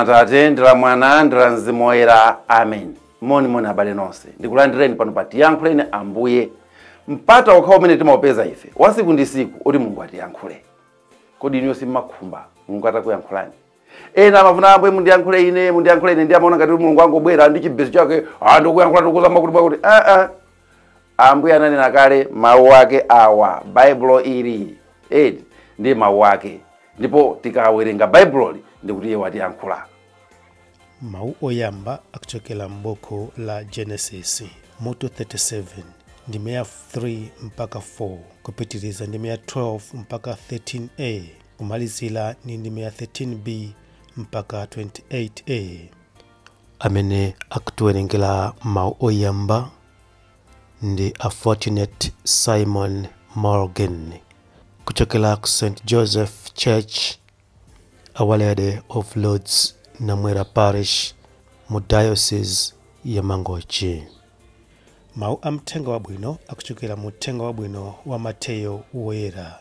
Dzina la Atate ndi la Mwana ndi la Mzimu Woyera. Amen. Moni moni abale nonse, ndikulandireni pano pa Tiyankhuleni Ambuye, mpata okhawo umene timaupeza ife wa siku ndi siku oti Mulungu atiyankhule. Kodi inuyo simmakhumba Mulungu atakuyankhulani? Ena amafuna, "Ambuye, mundiyankhule ine, mundiyankhule ine," ndi amaona ngati Mulungu angobwera ndi chibezo chake, "Ah, ndikuyankhula, ndikuza makuti makuti." Ah, ah. Ambuye ananena kale mawu ake awa, Baibulo ili eti ndi mawu ake, ndipo tikawerenga Baibuloli ndikuti iye watiyankhula. Mawu oyamba akuchokera m'buku la Genesis mutu 37, ndime ya 3 mpaka 4, kupitiriza ndime ya 12 mpaka 13a, kumalizira ni ndime ya 13b mpaka 28a. Amene akutiwerengera mawu oyamba ndi a Fortunate Simon Morgan kuchokera ku St Joseph Church, Our Lady of Lourdes, Namwera Parish, mu Diocese ya Mangochi. Mawu a mthenga wabwino akuchokera mu Uthenga Wabwino wa Mateyo Woyera.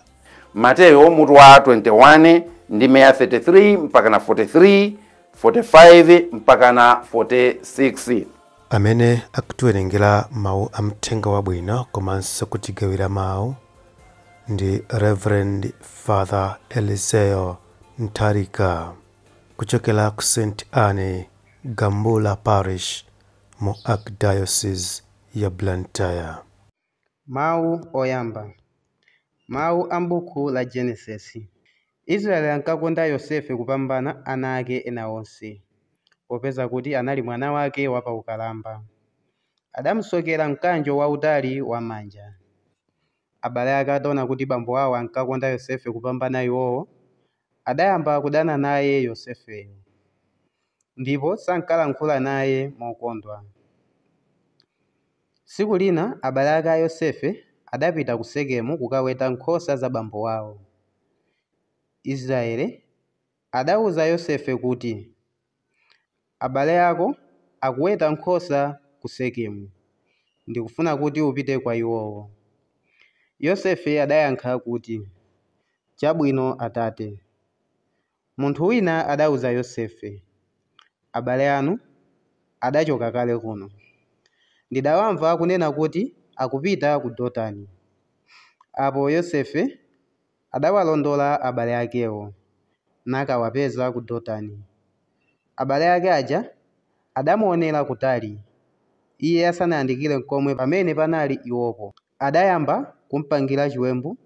Mateyo mutu wa 21, ndime ya 33 mpaka na 43, 45 mpaka na 46. Amene akutiwerengera mawu a mthenga wabwino komanso kutigawira mawu ndi Reverend Father Eliseo Ntharika kuchokera ku St Anne Gambula Parish mu Archdiocese ya Blantyre. Mawu oyamba. Mawu a m'buku la Genesis. Israeli ankakonda Yosefe kupambana ana ake ena onse, popeza kuti anali mwana wake wapaukalamba. Adamusokera mkanjo wautali wamanja. Abale ake ataona kuti bambo awo ankakonda Yosefe kupambana iwowo, adayamba kudana naye Yosefeyo, ndipo sankalankhula naye mokondwa. Tsiku lina abale ake a Yosefe adapita ku Sekemu kukaweta nkhosa za bambo awo. Israeli adawuza Yosefe kuti, "Abale ako akuweta nkhosa ku Sekemu, ndikufuna kuti upite kwa iwowo." Yosefe adayankha kuti, "Chabwino atate." Munthu wina adawuza Yosefe, "Abale anu adachoka kale kuno. Ndidawamva akunena kuti akupita ku Dotani." Apo Yosefe adawalondola abale akewo, nakawapeza ku Dotani. Abale ake aja adamuonera kutali, iye asanayandikire n'komwe pamene panali iwopo. Adayamba kumpangira chiwembu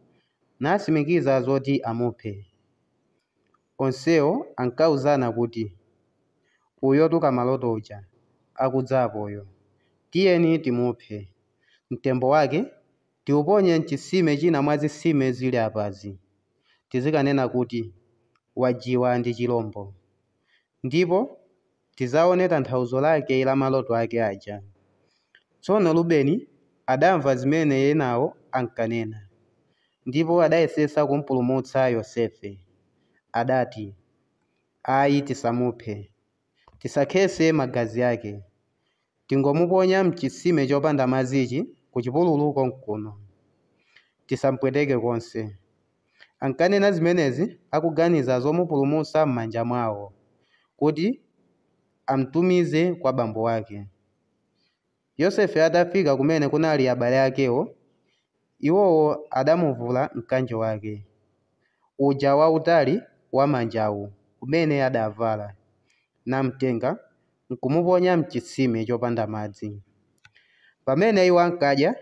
natsimikiza zoti amuphe. Onsewo ankawuzana kuti, "Uyotu kamaloto uja akudzapoyo, tiyeni timuphe. Mtembo wake tiuponye m'chitsime china mwa zitsime zili apazi. Tizikanena kuti, 'Wajiwa ndi chilombo.' Ndipo tidzaone tanthauzo lake la maloto ake aja." Tsono Rubeni adamva zimene enawo ankanena, ndipo adayesetsa kumpulumutsa Yosefe. Adati, "Ayi, tisamuphe, tisakhetse magazi ake. Tingomuponya m'chitsime chopanda madzichi ku chipululu konkuno. Tisampweteke konse." Ankanena zimenezi akuganiza zomupulumutsa m'manja mwawo, kuti amtumize kwa bambo ake. Yosefe atafika kumene kunali abale akewo, iwowo adamuvula mkanjo wake, uja wautali wamanjawu umene adavala, namtenga nkumuponya m'chitsime chopanda madzi. Pamene iwo ankadya,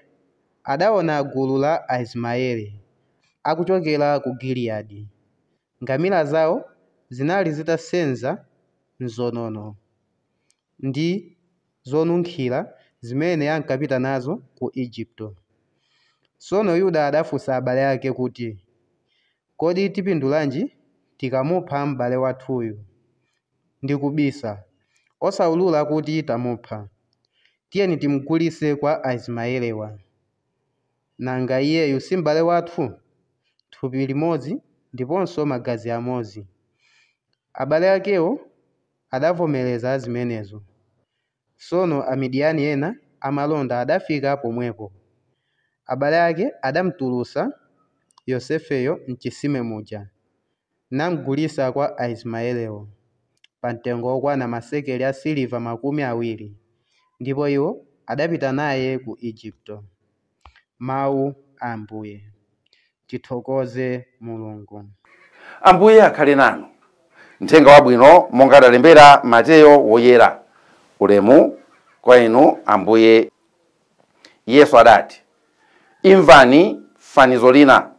adaona gulu la Aismaeli akuchokera ku Giliyadi. Ngamira zawo zinali zitasenza nzonono ndi zonunkhira zimene ankapita nazo ku Igupto. Tsono Yuda adafunsa abale ake kuti, "Kodi tipindulanji tikamupha m'bale wathuyu ndi kubisa, osawulula kuti tamupha? Tiyeni timugulitse kwa Aismaelewa. Nanga iyeyu si m'bale wathu, thupi limodzi ndiponso magazi amodzi?" Abale akewo adavomereza zimenezo. Tsono Amidiyani ena amalonda adafika pomwepo. Abale ake adamutulutsa Yosefeyo m'chitsime muja, namugulitsa kwa Aismaelewo. pa mtengo wokwana masekeli a siliva 20, ndipo iwo adapita naye ku Igupto. Mawu a Ambuye. Tithokoze Mulungu. Ambuye akhale nanu. Mthenga wabwino monga adalembera Mateyo woyera. Ulemu kwa inu Ambuye. Yesu adati, imvani fanizo lina.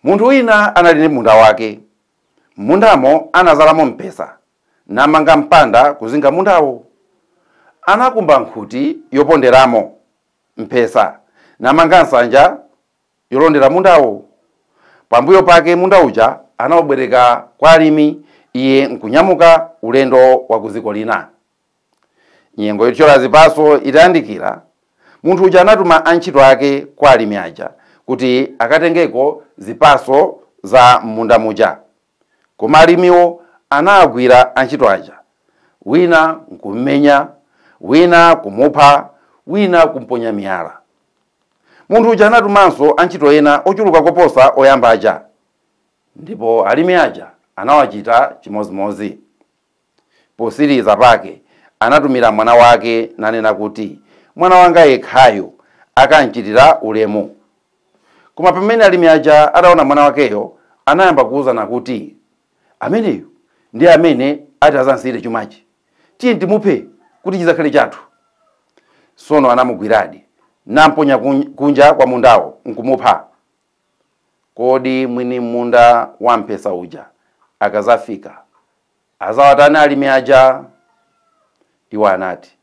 Munthu wina anali ndi munda wake. Mundamo anazalamo mpesa, namanga mpanda kuzinga mundawo. Anakumba nkhuti yoponderamo mpesa, namanga nsanja yolondera mundawo. Pambuyo pake munda uja anawubwereka kwa alimi, iye nkunyamuka ulendo wa kuziko lina. Nyengo yothyola zipaso itayandikira, munthu uja anatuma antchito ake kwa alimi aja kuti akatengeko zipaso za munda muja. Koma alimiwo anagwira antchito aja, wina nkummenya, wina kumupha, wina kumponya miyala. Munthu uja anatumanso antchito ena ochuluka koposa oyamba aja, ndipo alimi aja anawachita chimozimozi. Posiriza pake anatumira mwana wake nanena kuti, mwana wanga yekhayo akanchitira ulemu. Koma pamene alimi aja adaona mwana wakeyo, anayamba kuwuzana kuti, ameneyu ndi amene ati azansiyire chumachi, tiye timuphe kuti chizakhale chathu. Sono anamugwiradi namponya kunja kwa mundawo nkumupha. Kodi mwini munda wamphesa uja akazafika azawatani alimi aja? Iwo anati,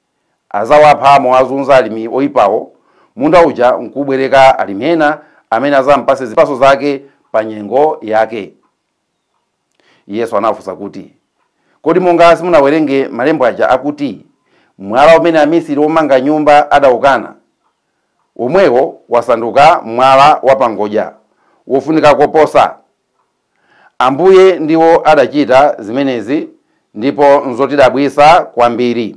azawapha mowazunza alimi oyipawo, munda uja nkubwereka alimi ena amene azampase zipaso zake pa nyengo yake. Yesu anafunsa kuti, kodi monga simunawerenge malembo aja akuti, mwala umene amisiri omanga nyumba adawukana, omwewo wasanduka mwala wapangodya wofunika koposa. Ambuye ndiwo adachita zimenezi, ndipo nzotidabwisa kwambiri.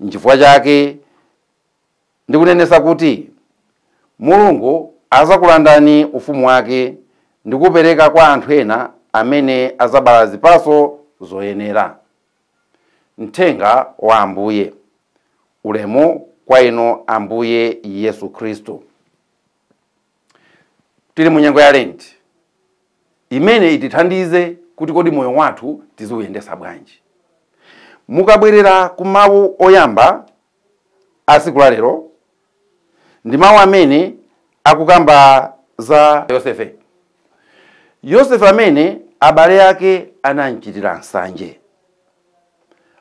Nchifukwa chake ndikunenesa kuti Mulungu azakulandani ufumu wake ndikupereka kwa anthu ena amene azabala zipaso zoyenera. Mthenga wa Ambuye. Ulemu kwa inu Ambuye Yesu Khristu. Tili mu nyengo ya Lent imene itithandize kuti kodi moyo wathu tiziuyendesa bwanji. Mukabwerera ku mawu oyamba a tsiku la lero, ndi mawu amene akukamba za Yosefe. Yosefe amene abale ake anamchitira nsanje.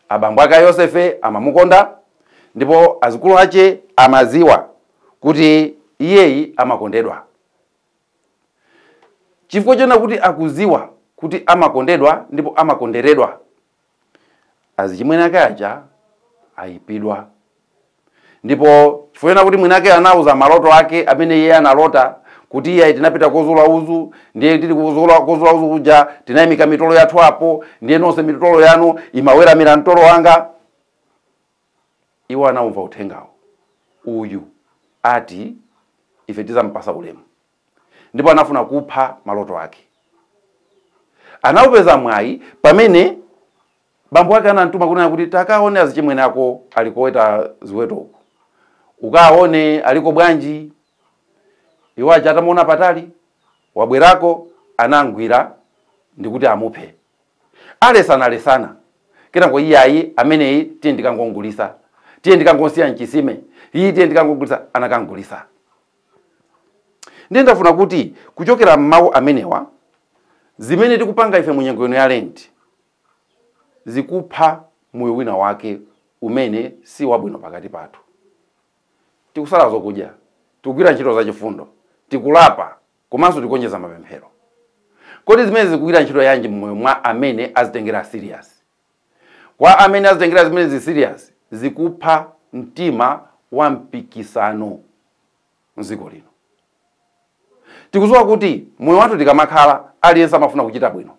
Abambo ake a Yosefe amamukonda, ndipo azikulu ache amaziwa kuti iyeyi amakondedwa. Chifukwa chena kuti akuziwa kuti amakondedwa ndipo amakonderedwa, azichimwene ake aja ayipidwa. Ndipo chifukwa chena kuti mwina ake anauza maloto ake amene iye analota kuti iye tinapita kozula uzu, ndiye tili kozula uzu kuja tinayimika mitolo yathu apo, ndiye nonse mitolo yanu imaweramira mtolo wanga. Iwo anaumva uthengawo, uyu ati ife tizampasa ulemu, ndipo anafuna kupha maloto ake. Anaupeza mwayi pamene bambo ake anamtuma kunena kuti takaone azichimwene ako alikoweta ziweto uko, ukaone aliko bwanji. Iwo aja atamuona patali wabwerako, anangwira ndikuti amuphe. Alesana kenako iyayi ameneyi tiye ndikangongulisa, tiye ndikangosiya mchisime, iyi tiye ndikangongulisa, anakangulisa. Ndiye ndafuna kuti kuchokera m'mawu amenewa, zimene tikupanga ife mu nyengo ino ya Lent zikupha moyo wina wake umene si wabwino pakati pathu. Tikusala zokudya, tikugwira ntchito zachifundo, tikulapa, komanso tikonjeza mapemphero. Kodi zimene zikugwira ntchito yanji mmoyo mwa amene azitengera serious? Kwa amene azitengera zimene zi serious, zikupha mtima wa mpikisano mdziko lino. Tikudziwa kuti moyo wathu tikamakhala aliyense amafuna kuchita bwino,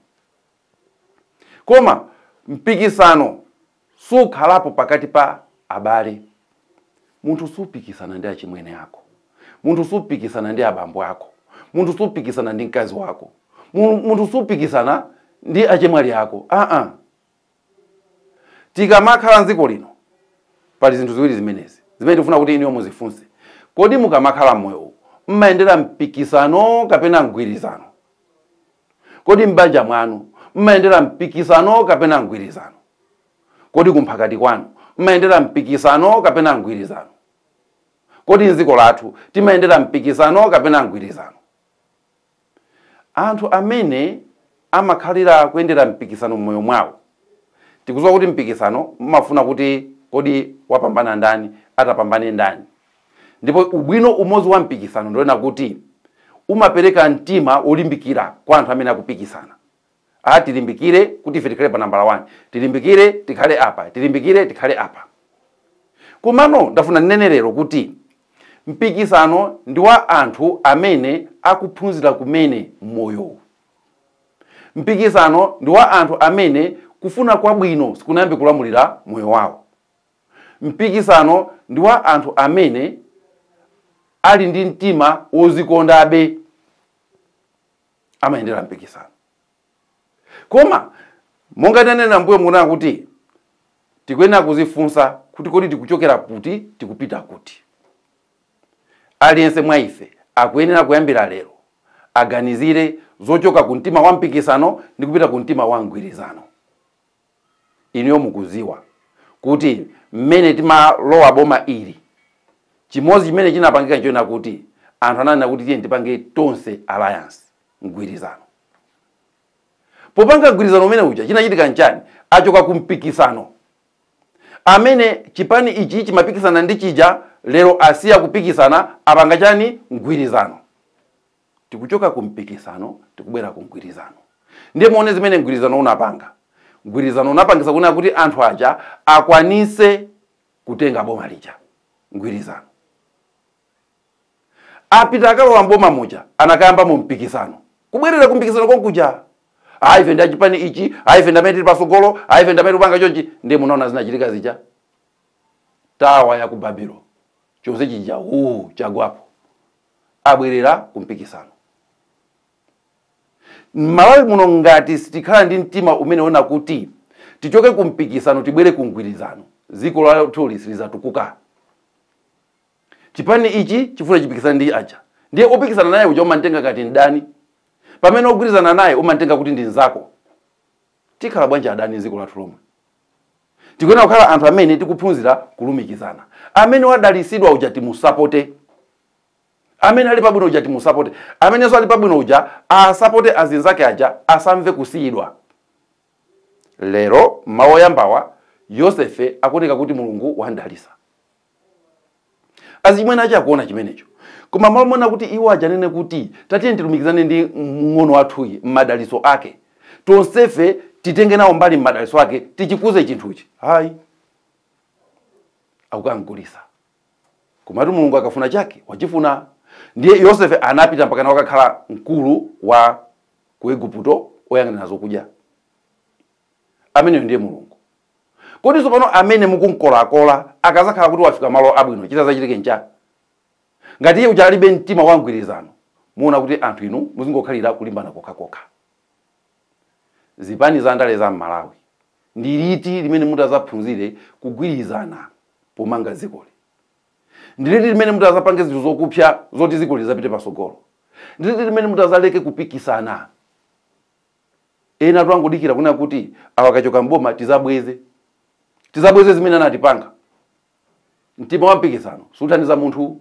koma mpikisano sukhalapo pakati pa abale. Munthu supikisana ndi achimwene ako, munthu supikisana ndi abambo ako, munthu supikisana ndi mkazi wako, munthu supikisana ndi achemwali ako. Tikamakhala mdziko lino pali zinthu ziwiri zimenezi zimene tikufuna kuti inuyo muzifunse. Kodi mukamakhala moyo mmayendera mpikisano kapena mgwirizano? Kodi m'banja mwanu mmayendera mpikisano kapena mgwirizano? Kodi kumphakati kwanu mmayendera mpikisano kapena mgwirizano? Kodi mdziko lathu timayendera mpikisano kapena mgwirizano? Anthu amene amakhalira kuyendera mpikisano mmoyo mwawo, tikudziwa kuti mpikisano mmafuna kuti kodi wapambana ndani, atapambane ndani. Ndipo ubwino umodzi wa mpikisano ndiona kuti umapereka mtima wolimbikira kwa anthu amene akupikisana. Tilimbikire kuti ife tikhale pa nambala 1, tilimbikire tikhale apa, tilimbikire tikhale apa. Komano ndafuna ndinene lero kuti mpikisano ndi wa anthu amene akuphunzira kumene moyo. Mpikisano ndi wa anthu amene kufuna kwabwino sikunayambe kulamulira moyo wawo. Mpikisano ndi wa anthu amene ali ndi mtima wozikondabe, amayendera mpikisano. Koma monga tanena mbuyo mukunena kuti tikuyenera kuzifunsa kuti kodi tikuchokera kuti, tikupita kuti. Aliyense mwa ife akuyenera kuyambira lero aganizire zochoka ku mtima wa mpikisano ndi kupita ku mtima wa mgwirizano. Inuyo mukuziwa kuti mmene timalowa boma ili, chimodzi chimene chinapangika nchoena kuti anthu ananena kuti tiye tipange Tonse Alliance, mgwirizano. Popanga mgwirizano umene uja chinachitika nchani? Achoka ku mpikisano amene chipani ichi chimapikisana ndi chija, lero asiya kupikisana, apanga chani? Mgwirizano. Tikuchoka ku mpikisano tikubwera ku mgwirizano. Ndiye muone zimene mgwirizano unapanga. Mgwirizano unapangisa kunena kuti anthu aja akwanise kutenga boma lija. Mgwirizano. Apita akalowa mboma muja, anakayamba mu mpikisano. Kubwerera ku mpikisano konkuja. Ife ndi achipani ichi, ife ndi amene tili pasogolo, ife ndi amene tikupanga chonchi. Ndiye munaona zinachitika zija. Tawa ya ku Babilo chonse chija chagwapo. Abwerera ku mpikisano. Malawi muno ngati sitikhala ndi mtima umene ona kuti tichoke ku mpikisano tibwere ku mgwirizano, dziko lathu silizatukuka. Chipani ichi chifuna chipikisana ndi aja, ndiye opikisana naye uja umantenga ngati ndani, pamene ogwirizana naye umantenga kuti ndi nzako. Tikhala bwanji adani dziko lathu lomwe? Tikuyenera kukhala anthu amene tikuphunzira kulumikizana. Amene wadalisidwa uja timusapote, amene ali pabwino uja timusapote, amenenso ali pabwino uja asapote azinzake aja, asamve kusiyidwa. Lero mawu oyambawa Yosefe akuoneka kuti Mulungu wandalisa. Azichimwene achi akuona chimenecho. Koma mawu mona kuti iwo ajanene kuti tatiye tilumikizane ndi mng'ono wathuyi m'madaliso ake, tonsefe titenge nawo mbali m'madaliso ake, tichikuze chinthuchi. Hayi, akukangulisa. Komatu Mulungu akafuna chake wachifuna. Ndiye Yosefe anapita mpaka wakakhala mkulu wa ku Igupto oyang'anira zokudya. Ameneyo ndiye Mulungu. Kodi tsopano amene mukunkolakola akazakhala kuti wafika malo abwino, chitazachitike ncha? Ngati iye uja alibe mtima wa mgwirizano, muona kuti anthu inu muzingokhalira kulimbana kokhakokha. Zipani za ndale za Malawi ndi liti limene mutazaphunzire kugwirizana pomanga dzikoli? Ndi liti limene mutazapange zinthu zokupsa zoti dziko lizapite pasogolo? Ndi liti limene mutazaleke kupikisana? Ena twangodikira kunena kuti awakachoka mboma tizabweze, tizabweze zimene anatipanga. Mtima wa mpikisano suthandiza munthu.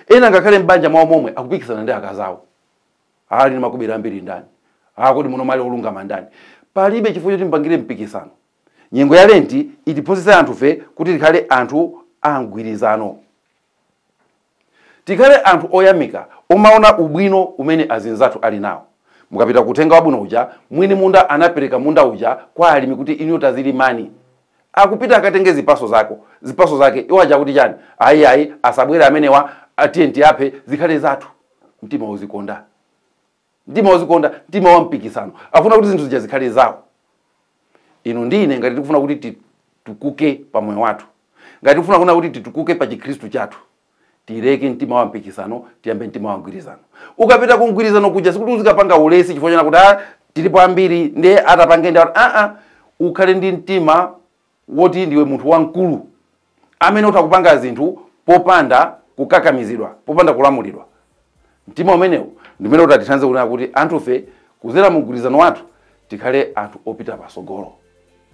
Ena ngakhale m'banja mwawo momwe akupikisana ndi akazawo. Ali ndi makobiri ambiri ndani, kodi muno mali olungama ndani? Palibe chifukwa choti mpangire mpikisano. Nyengo ya lenti itiphunzitse anthufe kuti tikhale anthu a mgwirizano, tikhale anthu oyamika, omaona ubwino umene azinzathu ali nawo. Mukapita kutenga wabwino uja, mwini munda anapereka munda uja kwa alimi kuti inu tazilimani. Akupita akatenge zipaso zako, zipaso zake iwo aja kuti chani? Ayi ayi, asabwere amenewa, atiye tiaphe, zikhale zathu. Mtima wozikonda, mtima wozikonda, mtima wa mpikisano, afuna kuti zinthu zija zikhale zawo. Inu ndi ine ngati tikufuna kuti titukuke pa moyo wathu, ngati tikufuna kuti titukuke pa chikhristu chathu, tileke mtima wa mpikisano, tiyambe mtima wa mgwirizano. Ukapita ku mgwirizano kuja sikuti uzikapanga ulesi chifukwa chana kuti Tilipo ambiri ndiye atapange ndi ukhale ndi mtima woti ndiwe munthu wamkulu amene utha kupanga zinthu popanda kukakamizidwa, popanda kulamulidwa. Mtima umenewu ndimene utatithandize kunena kuti anthufe kuzera mu mgwirizano wathu tikhale anthu opita pasogolo.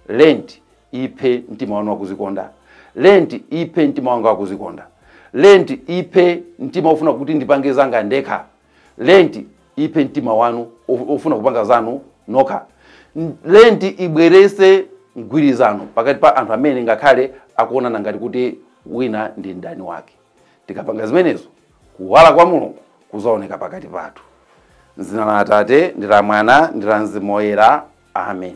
Lenti iphe mtima wanu wakuzikonda. Lenti iphe mtima wanga wakuzikonda. Lenti iphe mtima ofuna kuti ndipange zanga ndekha. Lenti iphe mtima wanu ofuna kupanga zanu nokha. Lenti ibwerese mgwirizano pakati pa anthu amene ngakhale akuonana ngati kuti wina ndi mdani wake. Tikapanga zimenezo, kuwala kwa Mulungu kuzaoneka pakati pathu. M'dzina la Atate ndi la Mwana ndi la Mzimu Woyera. Amen.